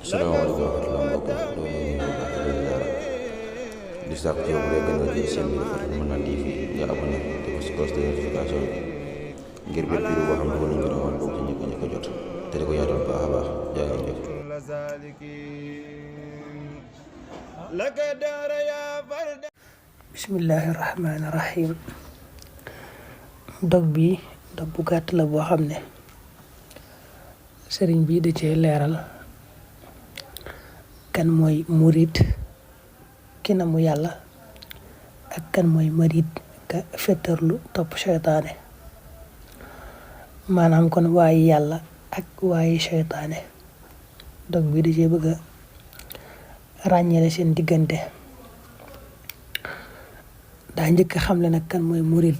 salaamaaleykum wa rahmatulah mbokk yi loolu ñu ngi baax di ziara di sàkk ci yow bu dee gën a jël seen bi Fatou Mën TV nga abonné te ko si cloche de notification bi ngir bépp vidéo boo xam ne nañ ko doon bokk ci njëkk a jot te di ko yaatal baax a baax jaa ngeen jëf. bismillahi rahmaani rahim. dog bu gàtt la boo xam ne sëriñ bi da cee leeral kan mooy murid ki na mu yàlla ak kan mooy marid ka fettarlu topp seytaane, maanaam kon waaye yàlla ak waaye seytaane. dog bi da cee bëgg a ràññeele seen diggante. daa njëkk xamle nag kan mooy murid,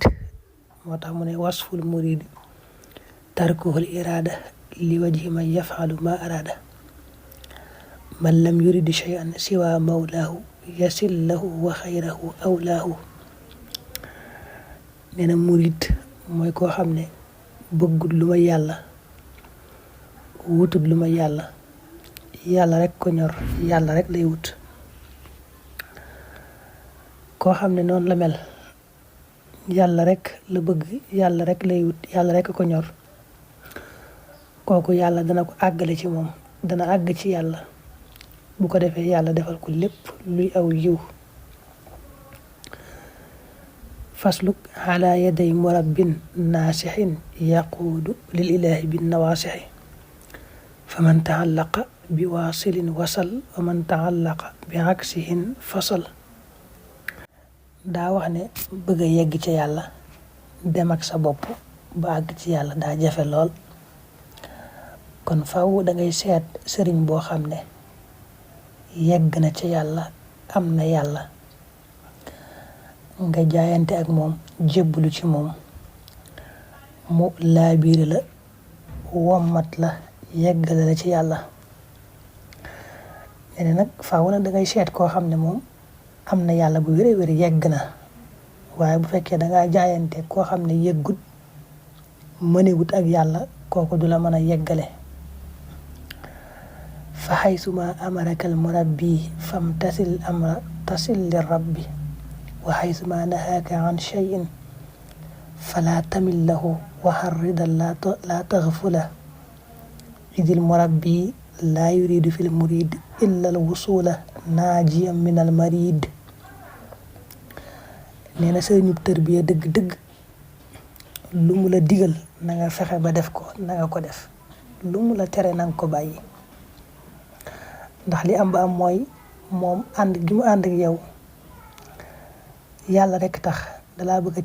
moo tax mu ne wasful murid tarkuhul irada li wajhi man yafalu ma arada man lam yurid shay'an siwa mawlaahu yasil lahu wa xayrahu awlaahu. nee na murid mooy koo xam ne bëggut lu ma yàlla, wutut lu ma yàlla, yàlla rek ko ñor, yàlla rek lay wut. koo xam ne noonu la mel, yàlla rek la bëgg, yàlla rek lay wut, yàlla rek ko ñor, kooku yàlla dana ko àggale ci moom, dana àgg ci yàlla. bu ko defee yàlla defal ko lépp luy aw yiw. fasluk ala yaday murabbin naasixin yaquudu lil ilahi bin nawaasixi fa man taallaqa bi waasilin wasal wa man taallaqa bi aksihin fasal. daa wax ne bëgg a yegg ci yàlla, dem ak sa bopp ba àgg ci yàlla daa jafe lool. kon faw dangay seet sëriñ boo xam ne yegg na ci yàlla, am na yàlla, nga jaayante ak moom, jébbalu ci moom, mu laabiire la, wommat la, yeggale la ci yàlla. nee nag faw nag dangay seet koo xam ne moom am na yàlla bu wér wér, yegg na. waaye bu fekkee dangaa jaayante koo xam ne yeggut, mënewut ak yàlla, kooku du la mën a yeggale. fa xaysuma amaraka al murabbi fam tasil amra tasil li rabbi wa xaysuma nahaaka an cheyin fala tamil lahu wa xarridan la taxfula idil murabbi laa yuridu fil murid illa al wusula naajiyan min al marid. nee na sëriñub tërbiya dëgg-dëgg lu mu la digal na nga fexe ba def ko, na nga ko def. lu mu la tere na nga ko bàyyi. ndax li am ba am mooy moom ànd gi mu ànd ak yow yàlla rek tax, dalaa bëgg a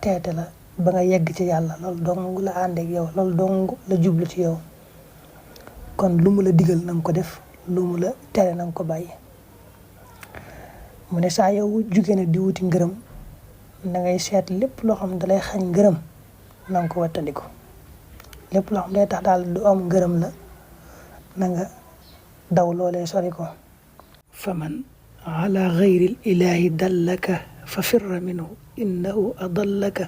teete la ba nga yegg ci yàlla. loolu dong la ànd ak yow, loolu dong la jublu ci yow. kon lu mu la digal na nga ko def, lu mu la tere na nga ko bàyyi. mu ne saa yow jóge na di wuti ngërëm, na ngay seet lépp loo xam ne dalay xañ ngërëm na nga ko wattandiku. lépp loo xam ne day tax daal du am ngërëm la, na nga daw loolee sori ko. fa man ala gayril ilahi dallaka fa firra minhu innahu adallaka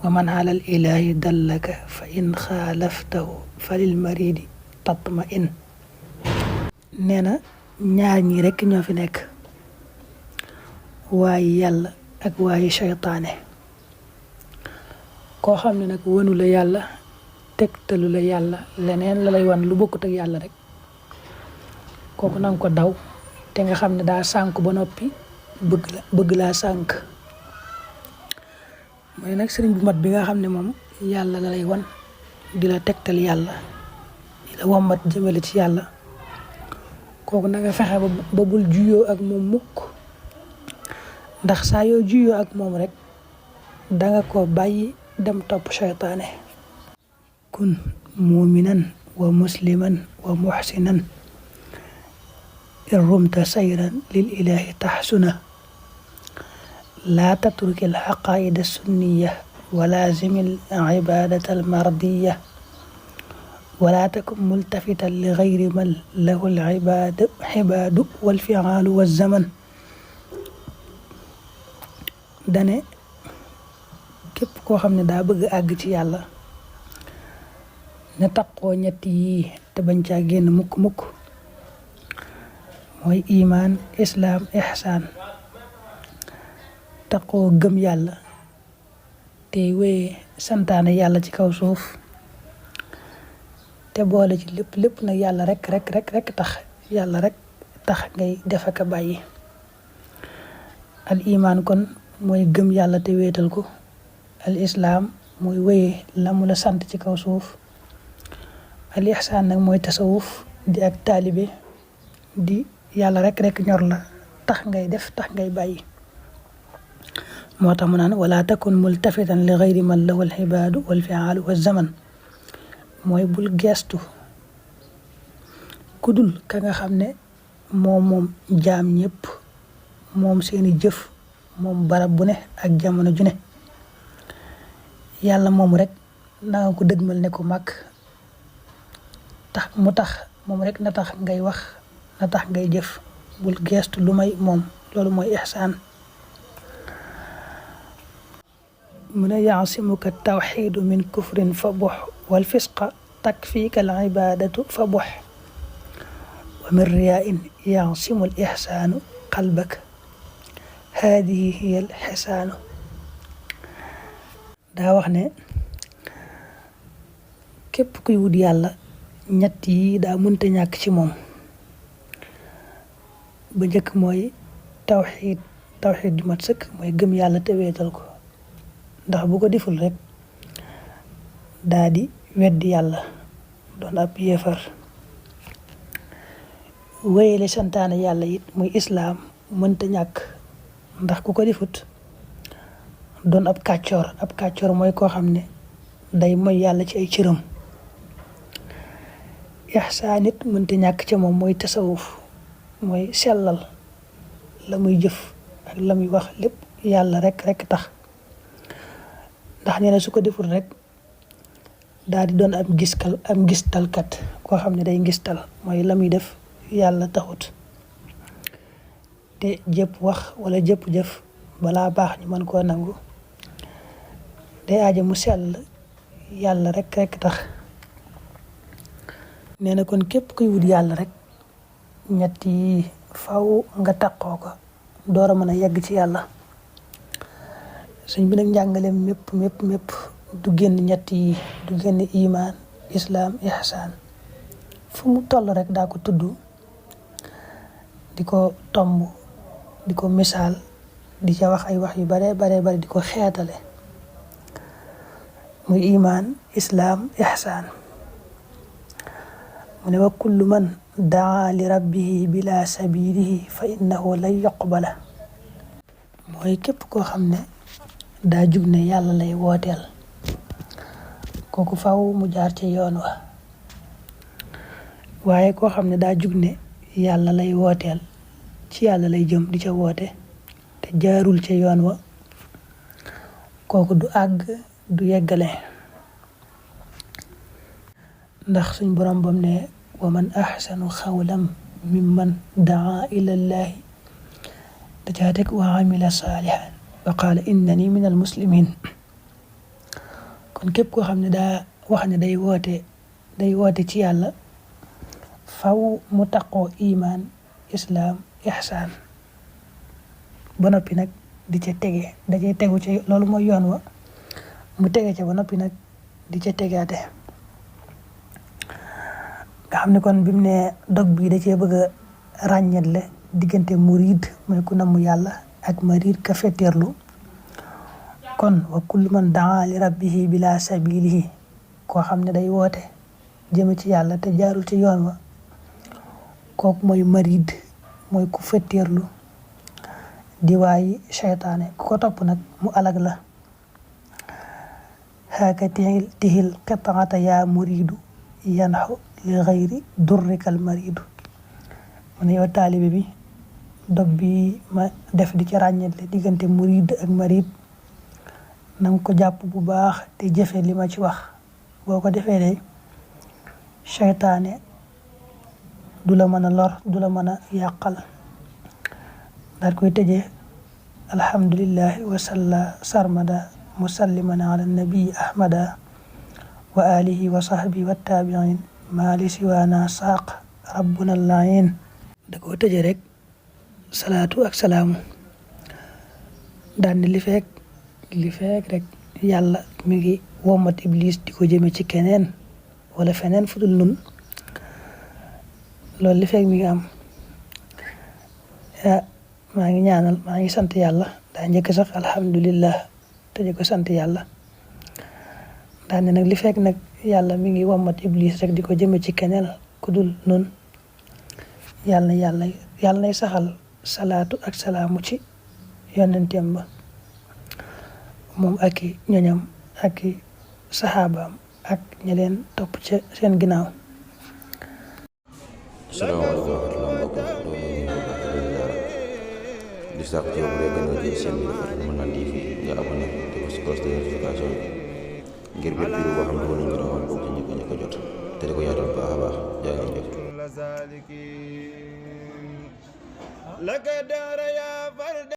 wa man ala al ilahi dallaka fa in xaalaftahu fa lil maridi tatma in. nee na ñaar ñi rekk ñoo fi nekk, waaye yàlla ak waaye seytaane. koo xam ne nag wanu la yàlla, tegtalu la yàlla, leneen la lay wan lu bokkut ak yàlla rek, kooku nanga ko daw, te nga xam ne daa sànk ba noppi bëgg laa sànk. mooy nag sëriñ bu mat bi nga xam ne moom yàlla la lay wan, di la tegtal yàlla, di la wommat jëmale ci yàlla, kooku na nga fexe ba bul juyoo ak moom mukk. ndax saa yoo juyoo ak moom rek danga ko bàyyi dem topp seytaane. kun muminan wa musliman wa muhsinan in rumta sayran lil ilahi taxsuna laa tatruki al xaqaida sunniya wa laazimi al ibadata al mardiya wala takun multafitan li gayri man lahu al ibaadu wal fiaalu wa zaman. dane képp koo xam ne daa bëgg àgg ci yàlla, ne taqoo ñett yi te bañ caa génn mukk mooy imaan islaam ihsaan. taqoo gëm yàlla te wéye santaane yàlla ci kaw suuf te boole ci lépp nag yàlla rek tax yàlla rek tax ngay def ak a bàyyi. al imaan kon mooy gëm yàlla te wéetal ko. al islaam mooy wéye la mu la sant ci kaw suuf. al ihsaan nag mooy tasawuf di ak taalibe di yàlla rek ñor la tax ngay def tax ngay bàyyi. moo tax mu naan wala takun multafitan li gayri man lahu al ibaadu wal fiaalu wa zaman mooy bul geestu kudul ka nga xam ne moom jaam ñëpp moom seeni jëf moom barab bu ne ak jamono ju ne. yàlla moom rek na nga ko dëgmal ne ko màgg tax mu tax moom rek na tax ngay wax na tax ngay jëf bul geestu lu may moom. loolu mooy ihsaan. mu ne yaasimuka tawxiidu min kufrin fa bux wal fisqa takfiika al ibaadatu fa bux wa min riyaain yaasimu al ihsaanu qalbak haadihi hiya al xisaanu. daa wax ne képp kuy wut yàlla ñett yi daa mënta ñàkk ci moom. ba njëkk mooy tawxiid ju mat sëkk mooy gëm yàlla te wéetal ko ndax bu ko deful rek daa di weddi yàlla doon ab yéefar. wéyale santaane yàlla it muy islaam mënta ñàkk ndax ku ko defut doon ab kàccoor mooy koo xam ne day mooy yàlla ci ay cëram. ihsaan it mënta ñàkk ca moom mooy tasawuf mooy sellal la muy jëf ak la muy wax lépp yàlla rek tax ndax nee na su ko deful rek daal di doon am ngistalkat koo xam ne day ngistal mooy la muy def yàlla taxut. te jëpp wax wala jëpp jëf balaa baax ñu mën koo nangu day aaja mu sell yàlla rek tax. nee na kon képp kuy wut yàlla rek ñett yi faw nga taqoo ko door a mën a yegg ci yàlla. suñ bi nag njàngaleem mépp du génn ñett yi du génn imaan islaam ihsaan fu mu toll rek daa ko tudd di ko tomb di ko misaal di ca wax ay wax yu bare di ko xeetale muy imaan islaam ihsaan. mu ne wa kullu man daa li rabbihi bila sabilihi fa innahu lan yuqbala mooy képp koo xam ne daa jug ne yàlla lay wooteel kooku faw mu jaar ci yoon wa. waaye koo xam ne daa jug ne yàlla lay wooteel ci yàlla lay jëm di ca woote te jaarul ca yoon wa kooku du àgg du yeggale. ndax suñ borom bam ne wa man ahsanu xawlam mimman daa ila llahi da caa teg wa amila saalihan wa qaala innani min al muslimin. kon képp koo xam ne daa wax ne day woote ci yàlla faw mu taqoo imaan islaam ihsaan ba noppi nag di ca tege da cay tegu ci loolu mooy yoon wa mu tege ca ba noppi nag di ca tegaate. nga xam ne kon bi mu ne dog bi da cee bëgg a ràññetle diggante murid mooy ku namm yàlla ak marid ka fetteerlu. kon wa kullu man daa li rabbihi bila sabilihi koo xam ne day woote jëme ci yàlla te jaarul ci yoon wa kooku mooy marid mooy ku fetteerlu di waayi seytaane ku ko topp nag mu alag la. haaka tihil qitaata yaa muridu yanxu li xayri durrikal maridu. mu ne yow taalibe bi dog bi ma def di ci ràññetle diggante murid ak marid nanga ko jàpp bu baax te jëfe li ma ci wax. boo ko defee de seytaane du la mën a lor du la mën a yàqal. daal koy tëjee alhamdulillahi wasalla sarmada musalliman ala nabii ahmada wa alihi wa sahbi wa tabiin maali siwaana saaq rabbuna layin. Da koo tëje rek salaatu ak salaamu daan li feek rek yàlla mi ngi womat iblis di ko jëme ci keneen wala feneen fudul nun, loolu li feek mi ngi am. maa ngi sant yàlla daa njëkk sax alhamdulillah tëje ko sant yàlla daan ne nag li fekk nag yàlla mi ngi womat iblis rek di ko jëme ci keneen ku dul nun, yàlla nay saxal salaatu ak salaamu ci yonenteem ba moom ak i ñoñam ak i saxaabaam ak ña leen topp ca seen ginnaaw. asalaamaaleykum wa rahmatulah mbokk di sàkku ci yow bu dee gën a jël seen bi Fatou Mën Naan TV nga abonné te ko si cloche de notification ngir bépp vidéo boo xam ne dugal nañ ko bokk ci ñi ko jot te di ko yaatal baax a baax jaa ngeen jëf.